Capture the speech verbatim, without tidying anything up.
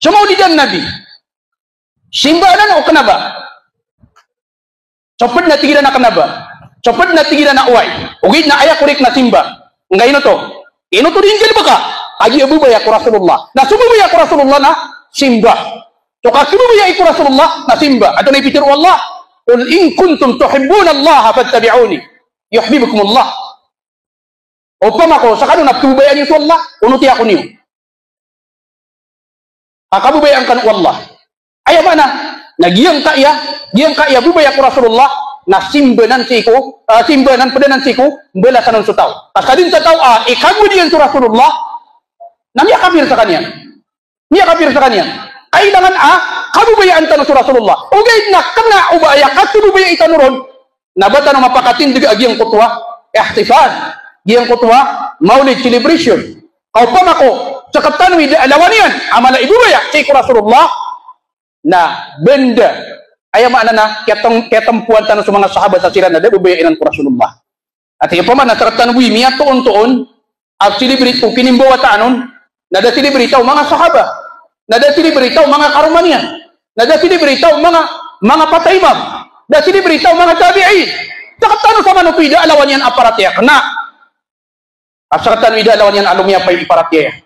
So mawlid a Nabi, simba anan o kna ba? So pd na tig iran a kna ba. So pd na tig iran a oway. Ogaid na aya korek na simba. Nggaino to? Ino to di nggalbka a giya babaya ko Rasulullah? Na so babaya ko Rasulullah na simba. So kakhababayai ko Rasulullah na simba. Antonaa i pitharo o Allah? "Qul in kuntum tuhibbunallaha fattabi'uni yuhbibkumullah." Opama ko skano na pkhababayaan iyo so Allah, onoti ako niyo. Ka kababayaan kano o Allah. Aya maana na giyangkaya, giyangkaya babaya ko Rasulullah na simba anan sii ko, ah, simba anan, pd anan sii ko mbalasan on so taw. Ka sadn sa taw a ikagowad iyan so Rasulullah na miyakapir skaniyan. Miyakapir skaniyan. Kailangan a kababayaan tano so Rasulullah. Ogaid na kna o ba aya kababayai tano ron na ba tano mapakatindg a giyangkoto a ihtifal, giyangkoto a Mawlid celebration. Ka opama ko sktano i da a lawan iyan a mala i babaya sii ko Rasulullah, na bnda, aya maana na kiyatm-, kiyatampowan tano so manga sahabat a siran na da a babaya iran ko Rasulullah. Ati opama na sktano bo i miyatoon-toon a celebrate o kinimbawataan on, na da celebrate o manga sahaba, na da celebrate o manga karoma niyan, na da celebrate o manga, manga pata imam, da celebrate o manga tabi'in. Sktano sa manoto i da a lawan iyan a paratiyaya kna. A sktano i da a lawan iyan a lomiyapay i paratiyaya.